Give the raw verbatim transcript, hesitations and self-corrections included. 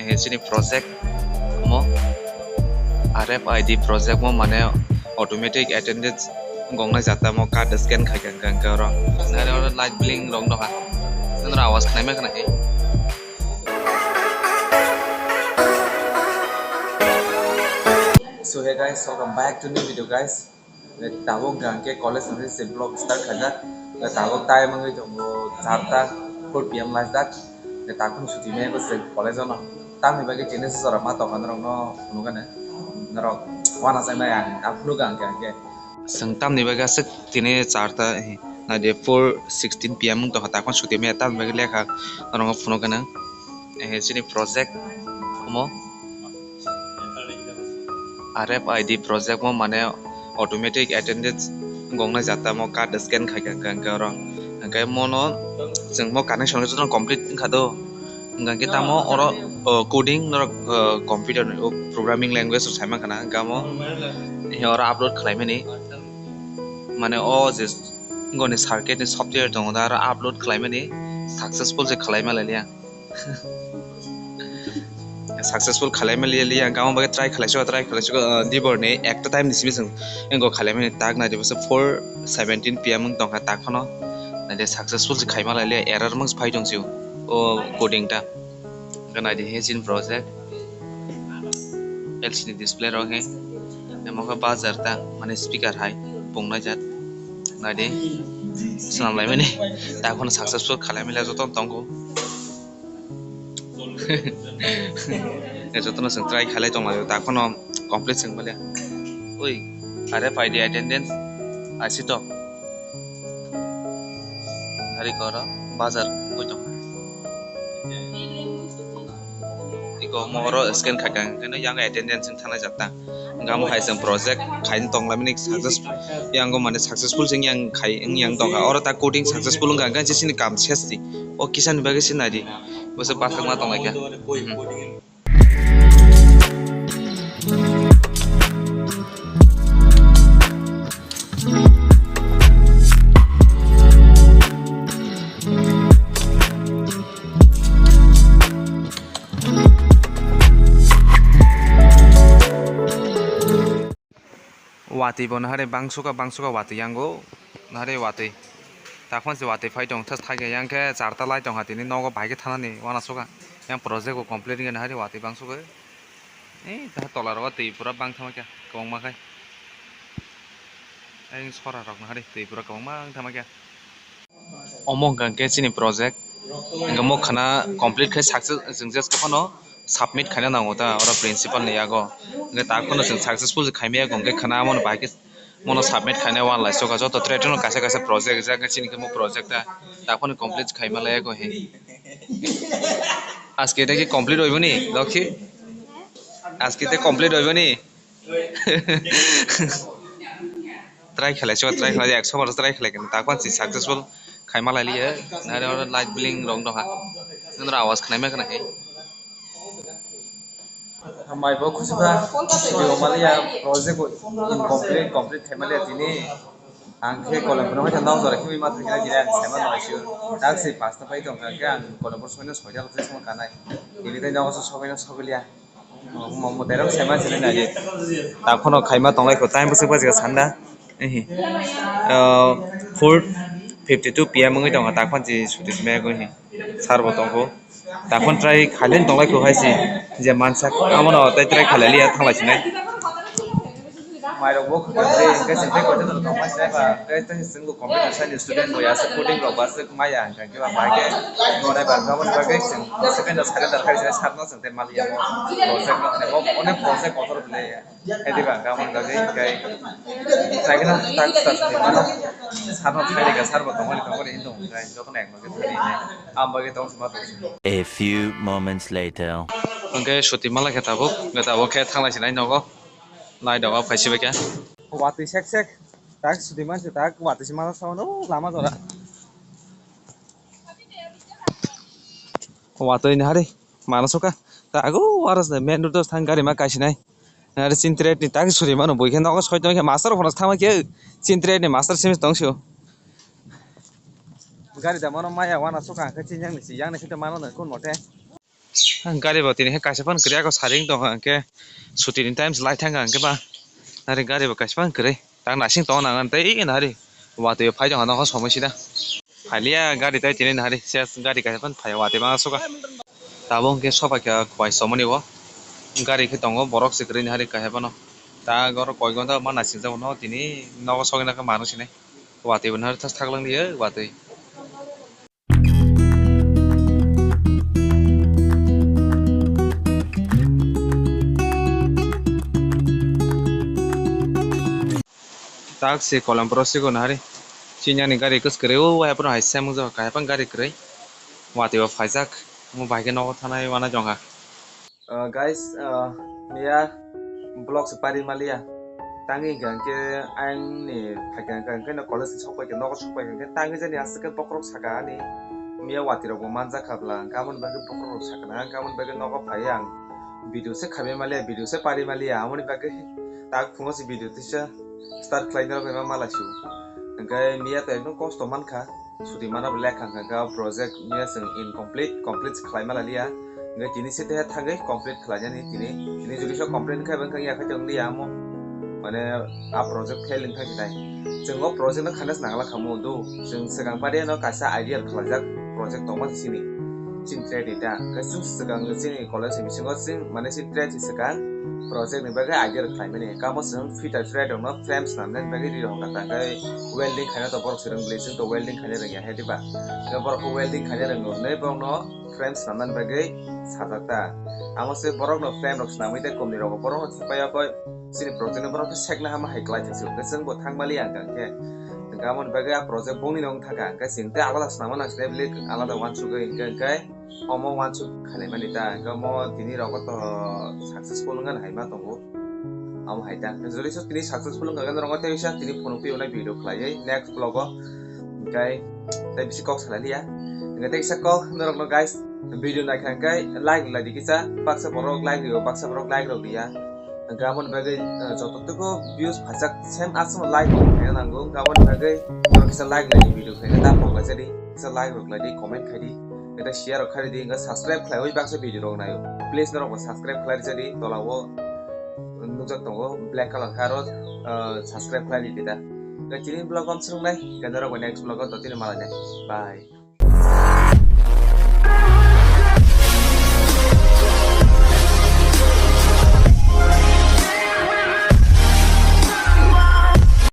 He chini project mo R F I D project mo mane automatic attendance gongnai jata mo card scan khai kha hwnkhe oro. Nare oro light bling rok nokha. Nang awas khnai ma khna khe. So hey guys, welcome back to new video guys. Tabuk hwnkhe college ni se vlog start khaijak. Tabuk time wngwi tongo charta four P M laijak. Takhwno suti maya se college ono. Tamni bagwi tini se jora ma tongkha norokno phunukgani. Norok uanajaknai ang, ang phunukgo ang khe, ang khe. Chwng tamni bagwi aswk tini charta, naidi four sixteen P M wng tongkha, takhwno suti maya tamni bagwi lekha norokno phunukgani. Eh, chini project omo R F I D project mo mane automatic attendance gongnai jata mo card scan khai kha hwnkhe oro hwnkhe mono chwng mo connection khe jotono complete wngkha do hwnkhe tamo oro o coding norok o computer ni o programming language rok sai mankha na hwnkhe amo oro upload khlaimani mane o je goni circuit ni software tongo da oro upload khlaimani successful je khlaima lailiya. Successful khalai ma liya liya, ang kamo bagwi try khalai suka, try khalai suka, ah, dibor ni ekta time ni simi chwng engo khalai mani tak nai di bwsa four seventeen P M wng tongkha tak phano. Nai di successful se khai ma lai liya, error mung phai tong sio o coding ta. Nai di he chin project L C D display rok he, emo khe bajar ta mane speaker hai pung nai jat. Nai di swnam lai mani tak phano successful khalai ma liya joto tongo. Jotono chwng try khalai tonglaio, takhwno complete chwng maliya. Oi, are phai di attendance, aisi to. Hari koro bazar oi tong. Iko mohoro scan khaikha, keno yang attendance wng thangnai jak ta. Hwnkhe amo hai chwng project khaina tonglaimani success, yang o mane successful se wng yang khai, wng yang tongkha. Oro ta coding successful wngkha, hwnkhe chini kam ses di. O kisa ni bagwi se nai di. Bwswk bathakma tonglaikha. Mhm. Watwi bo nahare bangsuka, bangsuka watwi yango, nahare watwi. Takhon se watwi phai tong thas thai yang khe charta lai tongkha tini nogo bai khe thanani uanasoka. Yang project bo complete wngya nahare watwi bangsuka. Ei ta tola rogo twi pura bang thama khe kwbangma khai. Ei sora rok nahare twi pura kwbangma wng thama khe. Omo hwnkha khe chini project, hwnkhe mo khana complete khai success, chwng je phano submit khaina nango ta oro principal ni yago. Hwnkhe ta phano chwng successful khaimaya hwnkhe khana amo bai khe mono submit khaina uanlai soka joto tray tino kaisa kaisa project rijak chini khe mo project ta ta phano complete khaima lai yago he. Aske ta khe complete oiboni, Lokhi? Aske ta complete oiboni? Try khalai, soba try khalai, ekso bar try khalai kani, takwan si successful khaima lai liya, nare oro light bling rok dong ha, nandro awas khnai ma khna khe. Hambai bo khusuka, video maliya, project bo incomplete, complete khaima liya tini, ang khe kolom kono khe nok jora khe ma thangya, jira ang saima no sio, tak si pasta pai tong kha khe ang kolom soino soida rok se song kanai, tini tai nok so sobaino sobiliya. Omo, omo, derok sema sini nai di. Ta khono khaima tonglai kho, time bwswk bwswk sanda. Ehi. Ah, four fifty two P M wngwi tongo, ta khon si suti sima yagwi hi. Sar bo tongkho. Ta khon try khailin tonglai kho hai si. Je mansak, amo no tai try khalai liya thanglai sinai. Mairok bo khwtang de, hwnkhe chwng tei koitoi tongma sinai ba, hwnkhe tei chwng bo computer science ni student bo ya, aswk coding rok bo aswk maya, hwnkhe ba bai khe nonai ba, aboni bagwi chwng second o surrender khai se sir no chwng tei maliya bo project no, bo onek project kotor belai ya, hai diba, aboni bagwi hwnkhe chai kheno tak tak se mano, sir no thai rega, sir bo tongmani tongmani hinwi tong khe jotono ek loge thani hinwi, am bagwi tong se ma tong se. A few moments later. Hwnkhe suti malai khe tabuk, hwnkhe tabuk khe thanglai sinai nogo. Nai doga phaisi bai khe. Watwi sek sek. Tak sudi manse tak watwi se mana sao no lama jora. Watwi ni hari mana soka. Ta ago waras ne main road thang gari ma kaisinai. Nari chin trade ni tak sudi mano bui khe nogo soi tong khe master phone thang khe chin trade ni master sim tong sio. Gari da mano maya wana soka khe chin yang ni si yang ni khe mano kun mote. Ang gari bo tini khe kaisa phano kwrwi, ako saring tongkha, hwnkhe sutini time se lai thangkha, hwnkhe ba nari gari bo kaisa phano kwrwi. Tak nasing tongna nang tei nari watwi phai tongkha nokho somoi sida. Phailiya gari tai tini nari ses gari kaisa phano phai watwi ma suka. Tabuk hwnkhe sopaikha khwai somoni o gari khe tongo borok se kwrwi nari kaisa phano. Tak oro koi gonta ma naisingjago no tini nogo sogwi nangkha manwi sinai. Watwi bo nari thas thaklang liya watwi. Tak se kolam pro sigo nari. Chini ani gari kwswk kwrwi o, wahai phano hai se mungjago, kahai phano gari kwrwi. Watwi bo phaijak. Omo bai khe nogo thanai wana jongha. Uh, guys, uh, miya vlog se pari maliya. Tangi hingka hingke ang ni phaikha hingka hingke no college ni sokpai khe nogo sokpai hingke tangi jani aswk khe bokrok saka ani miya watwi rok bo manjak kha bwla hingke aboni bagwi bokrok rok sakha na hingke aboni bagwi nogo phai ang video se khamya maliya video se pari maliya aboni bagwi tak phungo se video tisa start khlai norok ema mala su hingke miya to ekdom kosto mankha. Suti mana bo lekha hwnkha khe o project miya chwng incomplete, complete khlai mala liya. Hwnkhe tini se teha thangwi complete khlainani tini. Tini jodi so complete khai bo wngkha ya khe tong liya amo. Mane a project fail wngkha khe nai. Chwng o project no khana se nangla khamu do. Chwng swkang pari no kaisa idea khlaijak project tongma se sini. Chini trade da. Khe chwng swkang chini college ni bisingo chwng mane chini trade se swkang project ni bagwi idea khlaimani. Kamo chwng fitter trade rok no frame swnamnani bagwi ri rok hwnkha ta khe welding khaina to borok se rwng bwlwi chwng to welding khaina rwngya hai diba. Khe borok khe welding khaina rwngo hwnwi borokno frame swnamnani bagwi sajak ta. Amo se borokno frame rok swnamwi tei kumni rogo borokno thepaiya koi chini project no borok khe sekna hama hai klai thangsi hwnkhe chwng bo thang maliya hwnkha khe. Hwnkhe amoni bagwi a project bongni no wng thaka hwnkhe chwng tei alada swnamna nang sinai bwlwi alada uansugwi hwnkhe hwnkhe omo uansuk khailaimani ta hwnkhe omo tini rogo to successful wngkha hai ma tongo. Amo hai ta. Jodi so tini successful wngkha khe norok tei bisa tini phunukphi hwnwi video khlaiwi next vlog o. Hwnkhe tei bisi kok salai liya. Hwnkhe tei kisa kok norokno guys video naikha hwnkhe like rwlai di kisa. Baksa borok like rw, baksa borok like rw liya. Hwnkhe aboni bagwi, eh, joto twibo views phaijak same aswkno like rw khaina nango. Hwnkhe aboni bagwi norok kisa like rwlai di video khaina ta pok laijadi. Kisa like rw khlai di, comment khai di. Hwnkhe tei share rw khai di, hwnkhe subscribe khlaiwi baksa video rok naio. Please norok bo subscribe khlai rijadi. Tola o nukjak tongo black color khe aro, ah, subscribe khlai di da. Tei tini vlog o swrwngnai, tei norok bai next vlog o totino malainai. Bye.